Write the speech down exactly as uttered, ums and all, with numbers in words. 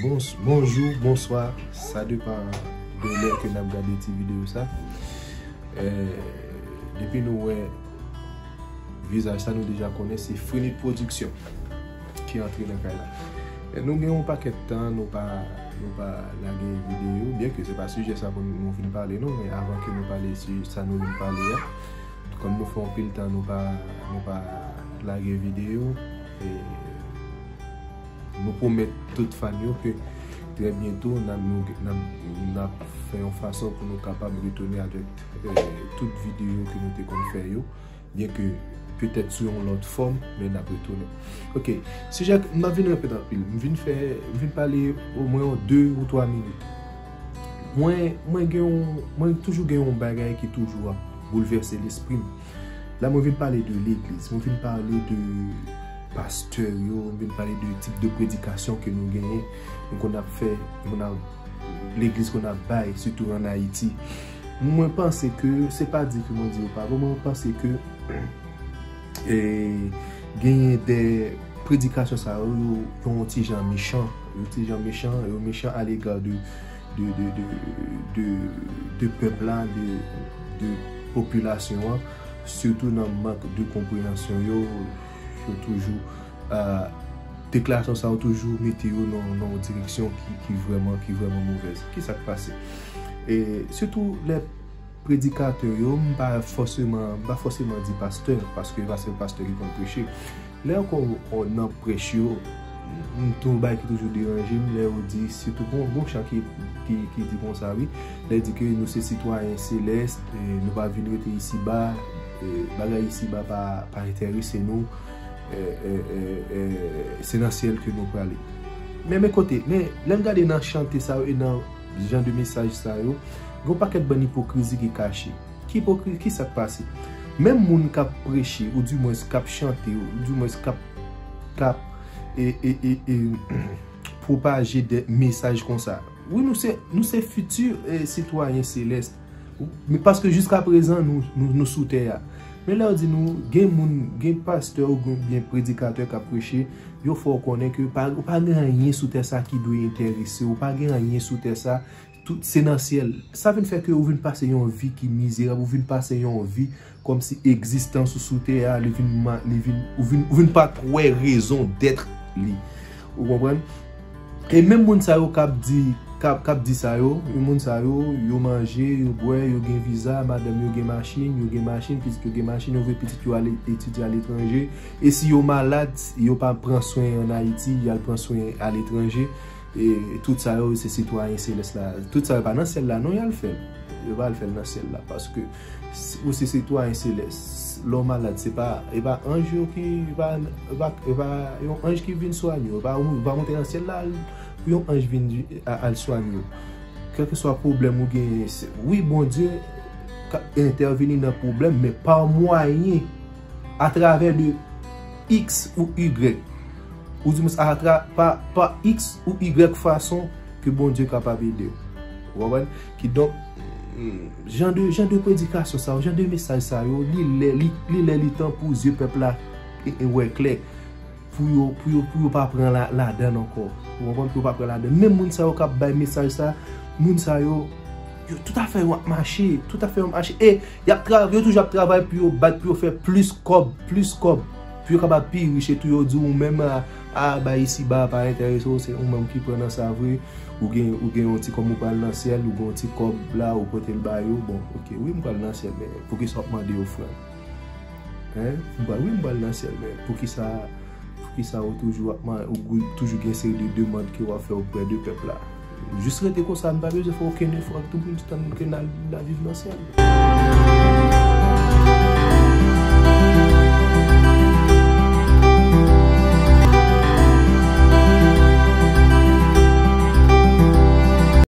Bons, bonjou, bonswa, sa depan de lè ke n ap gade ti videyo sa. Eh, depi nou wè vizaj sa, nou deja konnen se Frenit Production ki antre nan kay la. Eh, nou gen yon pakèt tan nou pa, nou pa lage videyo, byen ke se pa sijè sa pou nou vin pale non, men avan ke nou pale sijè sa nou vin pale a, kòm nou fè anpil tan nou pa, nou pa lage videyo, eh, nou pwomèt tout fan yo ke trè byento n ap, nou, n ap, n ap fè yon fason pou nou kapab retounen avèk, eh, tout videyo ke nou te konn fè yo, byen ke petèt sou yon lòt fòm, men n ap retounen. Ok, sijè m ap vin repete anpil, m vin fè, m vin pale omwen yon de ou twa minit. Mwen, mwen gen yon, mwen toujou gen yon bagay ki toujou ap boulvèse lespri m. La, mwen vin pale de legliz, mwen vin pale de pastè yo, mwen vin pale de tip de predikasyon ke nou genyen, nou konn ap fè, nou konn ap, legliz konn ap bay, sitou ann Ayiti. Mwen panse ke, se pa di ke mwen di yo pa bon, mwen panse ke, e, genyen de predikasyon sa yo, yo, yo yon ti jan mechan, yo ti jan mechan, yo mechan alega de, de, de, de, de, de pèp la, de, de popilasyon an, sitou nan mank de konpreyansyon yo, yo toujou, ah, deklarasyon sa yo toujou mete yo nan, nan yon direksyon ki, ki vrèman, ki vrèman movèz. Ki sa k pase? E sitou lè predikatè yo, m pa fòseman, m pa fòseman di pastè, paske e pa sèl pastè ki konn preche. Lè yo kon, kon nan prèch yo, m tou bay ki toujou deranje m, lè yo di, sitou bon, bon chan ki, ki, ki di konsa, wi. Lè di ke nou se sitwayen selès, e nou pa vin rete isiba, e bagay isiba pa, pa enterese nou, e, e, e, e, se nan syèl ke nou prale. Men, men kote, men, lè m gade nan chante sa yo e nan jan de mesaj sa yo, gen yon pakèt bann ipokrizi ki kache. Ki ipokri-, ki sa k pase? Menm moun k ap preche, oudimwens k ap chante, oudimwens k ap, k ap, e, e, e, e, pwopaje de mesaj konsa. Wi, nou se, nou se fiti, e, sitwayen selès. Men paske jiskaprezan, nou, nou, nou sou tè a. Men lè yo di nou, gen moun, gen pastè oubyen predikatè k ap preche, yo fè w konnen ke pa, pa gen anyen sou tè sa ki dwe enterese w, pa gen anyen sou tè sa, tout se nan syèl. Sa vin fè ke ou vin pase yon vi ki mizerab, ou vin pase yon vi kòmsi egzistans ou sou tè a, li vin ma-, li vin, ou vin, ou vin pa t wè rezon dèt li. Ou konprann? E menm moun sa yo k ap di, k ap, k ap di sa yo, e moun sa yo, yo manje, yo bwè, yo gen viza, madanm yo gen machin, yo gen machin, pitit yo gen machin, yo voye pitit yo al etidye aletranje. E si yo malad, yo pa pran swen ann Ayiti, y al pran swen aletranje. E tout sa yo, se sitwayen selès la. Tout sa yo pa nan syèl la, non, y al fè l. Yo pa al fè l nan syèl la, paske si ou se sitwayen selès, lè w malad, se pa, e pa anj yo ki, e pa, e pa, e pa yon anj ki vin swanye w, e pa, ou pa monte nan syèl la pou yon anj vin di, a, al swanye w. Kèlkeswa pwoblèm ou genyen, se, wi, Bondye ka entèvini nan pwoblèm, men pa mwayen, atravè de X ou Y. Ou di mwen, atra-, pa, pa X ou Y fason ke Bondye kapab ede w. Ou konprann? Kidonk, mm, jan de, jan de predikasyon sa yo, jan de mesaj sa yo, li lè, li, li lè, li tan pou zye pèp la e, e wè klè. Pou yo, pou yo, pou yo pa pran la, ladan ankò. Ou konprann? Pou yo pa pran ladan. Menm moun sa yo k ap bay mesaj sa, moun sa yo, yo, tout afè yo ap mache, tout afè yo ap mache. E y ap tra-, yo toujou ap travay pou yo bat, pou yo fè plis kòb, plis kòb. Pou yo kapab pi rich, e tou yo di ou menm, a, a, bay isiba pa enterese w, se ou menm ki pran nan sa vre. Ou gen, ou gen yon ti kòb, ou pral nan syèl, ou gen yon ti kòb la, ou pote l ba yo. Bon, ok, wi, m pral nan syèl, men poukisa w ap mande yo, frè m? Hein? M pral, wi, m pral nan syèl, men poukisa, poukisa ou toujou ap man-, ou gou-, toujou gen seri de demann ke w ap fè oprè de pèp la? Jis rete konsa, n pa bezwen fè okenn efò, tout moun tann ke n al, n al viv nan syèl.